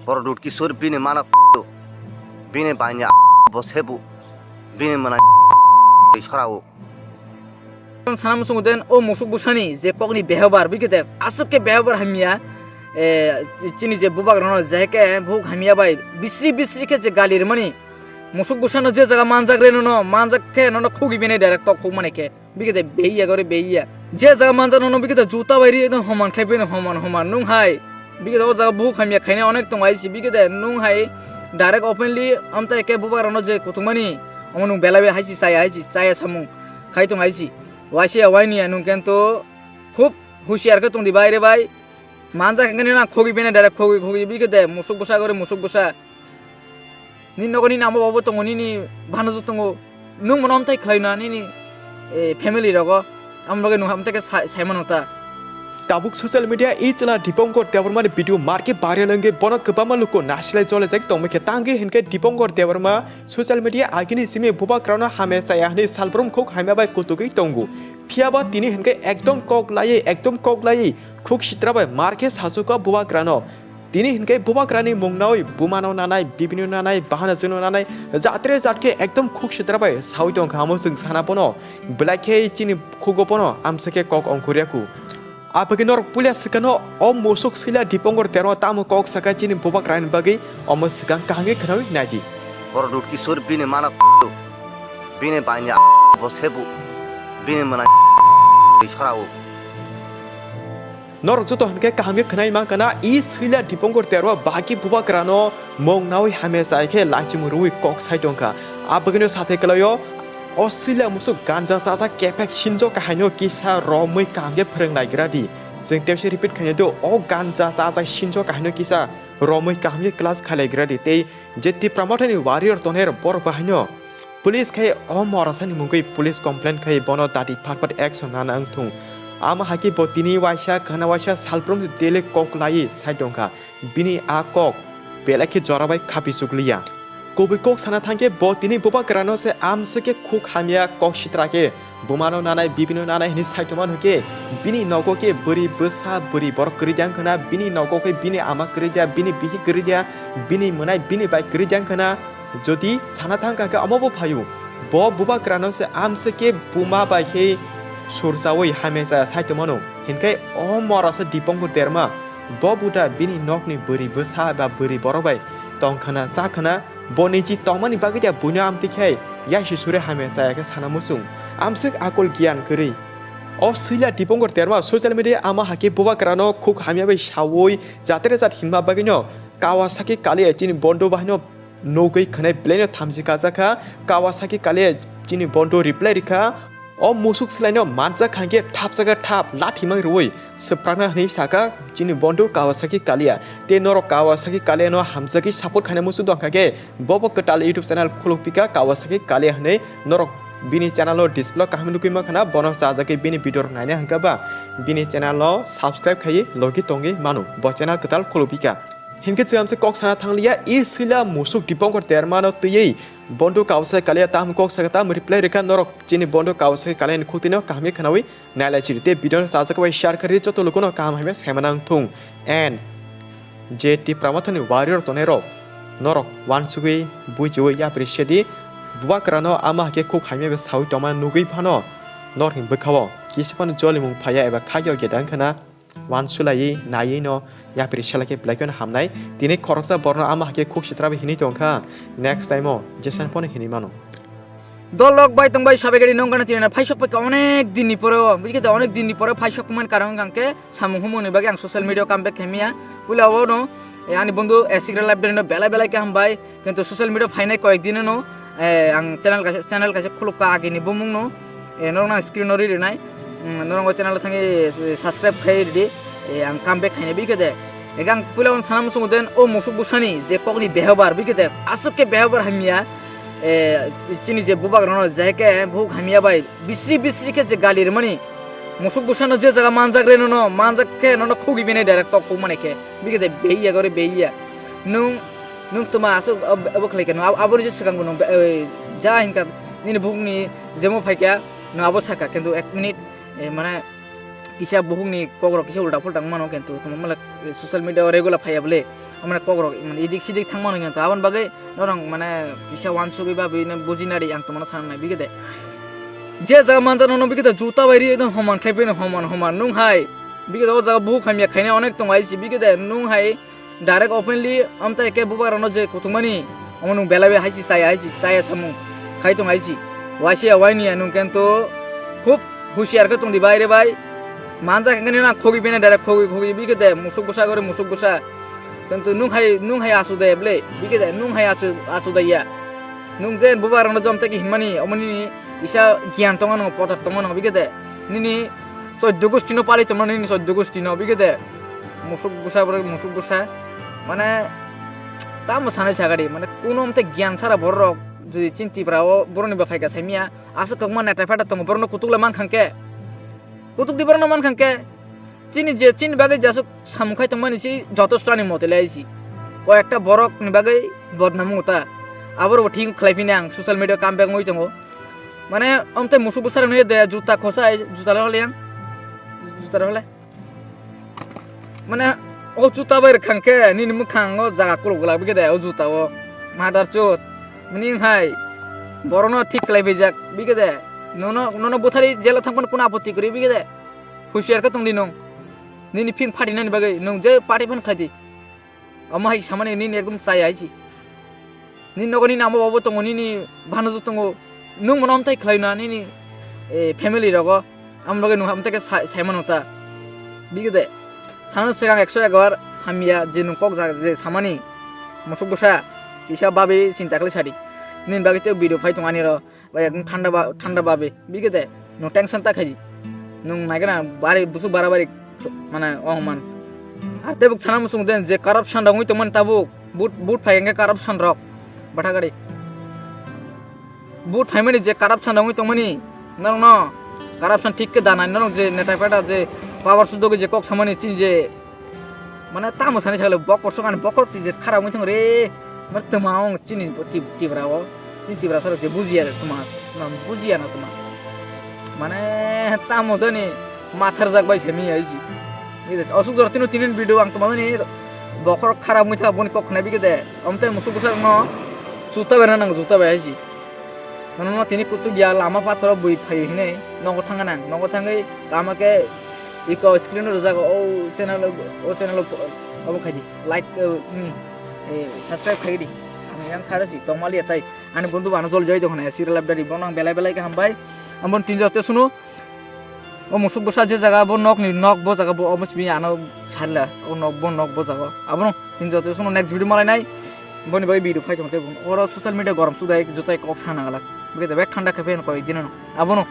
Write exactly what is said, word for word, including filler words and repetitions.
Borok dut kisur bini mana bini banya bo sebu bini mana sorao. Sana muchungo den o musuk bwsani je kokni behabar bikhe de aswk khe behabar hamya, eh, chini je bubak rano je khe buk hamya bai bisri bisri khe je gali rwmani musuk bwsano je jaga manjak re nono manjak khe nono khugi bini direct tok khuk mani khe. Bikhe de beiya gore beiya. Je jaga manjak nono bikhe de juta bai ri ekdom homan khlai bini homan homan nung hai. Bikhe de o jaga buhuk hamya khainai onek tong hai si bikhe de nung hai direct openly amta ekke bubak rano je kuthumani omo nung belai bai hai si chaya hai si chaya samung khai tong hai si. Waisa ya waini ya nung kento khub husiar khe tong di bai re bai. Manjak hingke nini ang khogi bene direct khogi khogi bikhe de musuk bwsa gore musuk bwsa. Nini nogo nini ama babo tongo nini bhanajo tongo. Nung mono amtai khlai na nini, eh, family rogo. Amo bagwi nung amtai khe sai, sai mano ta. Tabuk social media e chwla Dipankar Debbarma ni video marke viral wngwi bono kwbangma luku nasilai jolajak tongmai khe tangwi hinkhe Dipankar Debbarma social media agini simi bubagrano hamya chaya hwnwi salbrum khuk hamya bai kutugwi tongo. Phiyaba tini hinkhe ekdom kok laiwi ekdom kok laiwi khuk sitra bai marke sachuka bubagrano. Tini hinkhe bubagrani mung nawi bumano nanai, bibino nanai, bahanajwkno nanai, jatre jat khe ekdom khuk sitra bai sawi tongkha amo chwng sana bono, belai khe chini khugo bono amsa khe kok ongkhorya ku. Abagwi norok puila swkano o musuk swila Dipankar Debbarma tamo kok saka chini bubagrani bagwi omo swkang kaham khe khwnawi naidi. Borok dut kisur bini mana bini banya bo sebu bini mana sorao. Norok joto hinkhe kaham khe khwnai mankha na, i swila Dipankar Debbarma baki bubagrano mung nawi hamya chai khe laichung rwi kok sai tongkha. Abagwino sathai kwlaio, o swila musuk ganja chajak kephek sinjo kahaino kisa romwi kaham khe phrwng naigra di. Chwng tebse repeat khainai do, o ganja chajak sinjo kahaino kisa romwi kaham khe class khalaigra di. Tei je Tipra Mothani warrior tongnai borok bahaino police khai o morasani mungwi police complaint khai bono dati phat phat action nana wngthung. Ama hai khe bo tini waisa khana waisa salbrum daily kok laiwi sai tongkha. Bini a kok belai khe jora bai khapi chukliya. Kubui kok sana thangkhe bo tini bubagrano se amswk khe khuk hamya kok sitra khe bumano nanai bibino nanai hwnwi sai tongma hwnkhe bini nogo khe bwrwi bwsa bwrwi borok kwrwi di wngkhana, bini nogo khe bini ama kwrwi dia, bini bihik kwrwi dia, bini mwnai bini bai kwrwi di wngkhana. Jodi sana thangkha khe omo bo phaio, bo bubagrano se amswk khe buma bai khe surchaui hamya chaya sai tongmano. Hinkhe o morasa Dipankar Debbarma, bo buda bini nokni bwrwi bwsa ba bwrwi borok bai tongkhana chakhana, bo niji tongmani bagwi da buino amtwi khai yaisi sure hamya chaya khe sana muchung, amswk akol giyan kwrwi. O swila Dipankar Debbarma social media ama hakhe bubagrano khuk hamya bai saui jatre jat hinma bagwino Kawasaki Kalia chini bondo bahaino nugwi khwnai belaino thamchi kajakha. Kawasaki Kalia chini bondo reply rikha. O musuk swlaino manjak hangkhe thapsaka thap lathi mang rwui swprakna hwnwi saka chini bondo Kawasaki Kalia. Tei norok Kawasaki Kaliano hamjagwi support khaina muchung tongkha khe bobo kwtal YouTube channel khulukpika Kawasaki Kalia hwnwi norok bini channel o display o kaham nugwi mankha na bono chajagwi bini video rok naina hwnkha ba bini channel no subscribe khaiwi logi tongwi mano bo channel kwtal khulukpika. Hinkhe chwng amse kok sana thangliya, i swila musuk Dipankar Debbarma no twiwi bondo Kawasaki Kalia tamo kok saka tamo reply rikha norok chini bondo Kawasaki Kalia ni khukti no kaham khe khwnawi nailai chiri tei video no chajak bai share kharidi joto lukuno kaham hamya saimana wngthung and je Tipra Mothani warrior tongnai rok norok wansugwi buichiwi yapri sedi bubagrano ama hakhe khuk hamya bai sawi tongma nugwi phano norokni bwkhao kisa phano jolimung phaiya eba khakyo gedang khana. Wansulaiwi naiwi no yapri selai khe belai kheno hamnai. Tini khoroksa borno ama hakhe khuk sitra bai hinwi tongkha. Next time o jesan phano hinwi mano. Dolok bai tong bai sabai gari nong gana chini na phaisok pai ka onek din ni pore o. Bujikhe da onek din ni pore phaisok man karang kangke samung humung ni bagwi ang social media o come back khaimiya. Pula o no, eh, ani bondhu, eh, Secret Life no belai belai khe hambai. Kintu social media phainai koyek din no, eh, ang channel kaisa, channel kaisa khuluk ka agini bumung no, eh, norok nang screen no ri rinai, mm, norok o channel thangwi, eh, subscribe khai ridi, eh, ang come back khainai bikhe de. Ega ang puila on sana muchungo den o musuk bwsani je kokni behabar bikhe de aswk khe behabar hamya, eh, chini je bubak rano je khe buk hamya bai bisri bisri khe je gali rwmani musuk bwsano je jaga manjak re nono manjak khe nono khugi bini direct tok khuk mani khe bikhe de beiya gore beiya. Nung Nung tuma aswk ab-, abo khlai khe, nung ab-, aboni je swkang bo nung, eh, ja hinkha nini bukhukni jemo phaikha, nung abo sakha, kintu ek minute, eh, mane kisa bukhukni kokrok kisa ulta pulta wng mano, kintu tuma mala, eh, social media o regular phaiya bole, Amne kok rok mane idik sidik thang mano hinto aboni bagwi norok mane kisa wansugwi ba bini bujinari ang tongmano sanai bigede. Je jaga manjak nono bigede juta bai ri ekdom homan khlai bini homan homan nung hai bigede o jaga buhuk hamya khainai onek tongo hai si bigede nung hai direct openly amtwi khe bubagrano je kuthumani omo nung belai bai hai si chaya hai si chaya samung khai tong hai si waisa waini nung kento khub husiar khe tong di bai re bai manjak hengkhe nini ang khogwi bini direct khogwi khogwi bigede musuk bwsa gore musuk bwsa. Kintu nung hai nung hai asu de ble bigede nung hai asu asu de ya. Nung je bubagrano jom teki hinmani omo nini isa giyan tongo nung pothor tongo nung bigede. Nini choddo gusti no pali tongma nini choddo gusti no bigede. Musuk bwsa borok musuk bwsa. Mane tamo sanai sagadi mane kuno mte giyan sara borok jodi chin Tripura o boroni ba phaika saimya aswk kokma neta pheta tongo borokno kutuk le man khangke. Kutuk di borokno man khangke. Chini je chini bagwi jasuk samung khai tongmani si jotosto ani mote le aisi. Koi ekta borok ni bagwi bodnam wngta. Aboro bo thik khlai phini ang social media come back wngwi tongo. Mane omte musuk bwsarok ni de juta khosai juta le hole yang. Juta le hole. Mane o juta bai rwkhang khe nini mwkhang o jaga kuluk glak bigede o juta o. Mother chot. Mini hai borokno thik khlai phijak bigede. Nono nono buthari jela thangmani kuno apotti kwrwi bigede. Husiar khe tongdi nung. Nini phin phatinani bagwi nung je party phan khaidi. Omo hai samani nini ekdom chaya hai si. Nini nogo nini ama babo tongo nini bhanajo tongo. Nung mono amtai khlai na nini eh, family rogo. Amo bagwi nung amtai khe sai- saimano ta. Bigede. Sana segang ekso egar hamya je nung kok ja je samani. Musuk bwsa. Kisa babi chinta khlai sadi. Nini bagwi tei video phai tong ani ro. Bai ekdom thanda ba thanda babe bigede nung tension ta khaidi nung naigena bari busuk bara bari mane ohman ar tebuk sana musung den je corruption rok wngwi tongmani tabuk but but phai hwnkhe corruption rok batha gari but phaimani je corruption rok wngwi tongmani norokno corruption thik khe danai norok je neta peta je power sudogwi je kok samani chini je Mane tamo sani sakle bokor sok ani bokor si je khara wngwi thang re. Mar tma ong chini bo tib- tibra o. Chini tibra sar je bujiya re tma. Tma bujiya na tma. Mane tamo jani mathar jak bai semi ai ji. Ni de osuk jor tino tinin video ang tma jani bokor khara wngwi thang boni kok khna bigede. Omte musuk bwsar no juta bai na nang juta bai ai ji. Nono tini kutuk ya lama pathoro bui phaio hinui nogo thangna nang nogo thangwi kama khe iko screen o rwjago o channel o channel o obo khaidi like ni subscribe khaidi ang yang sara si tongmali atai ani bondhu bano jol jai tongna ya serial update bono ang belai belai khe hambai. Ambon tin jote sunu. O musuk bwsa je jaga bo nok ni nok bo jaga bo omo simi ano sarla o nok bo nok bo jaga abono tin joto sono next video malai nai boni bai video phai tong tei oro social media gorom sudai jotai kok sana galak bege bek thanda khe pheno koi dino abono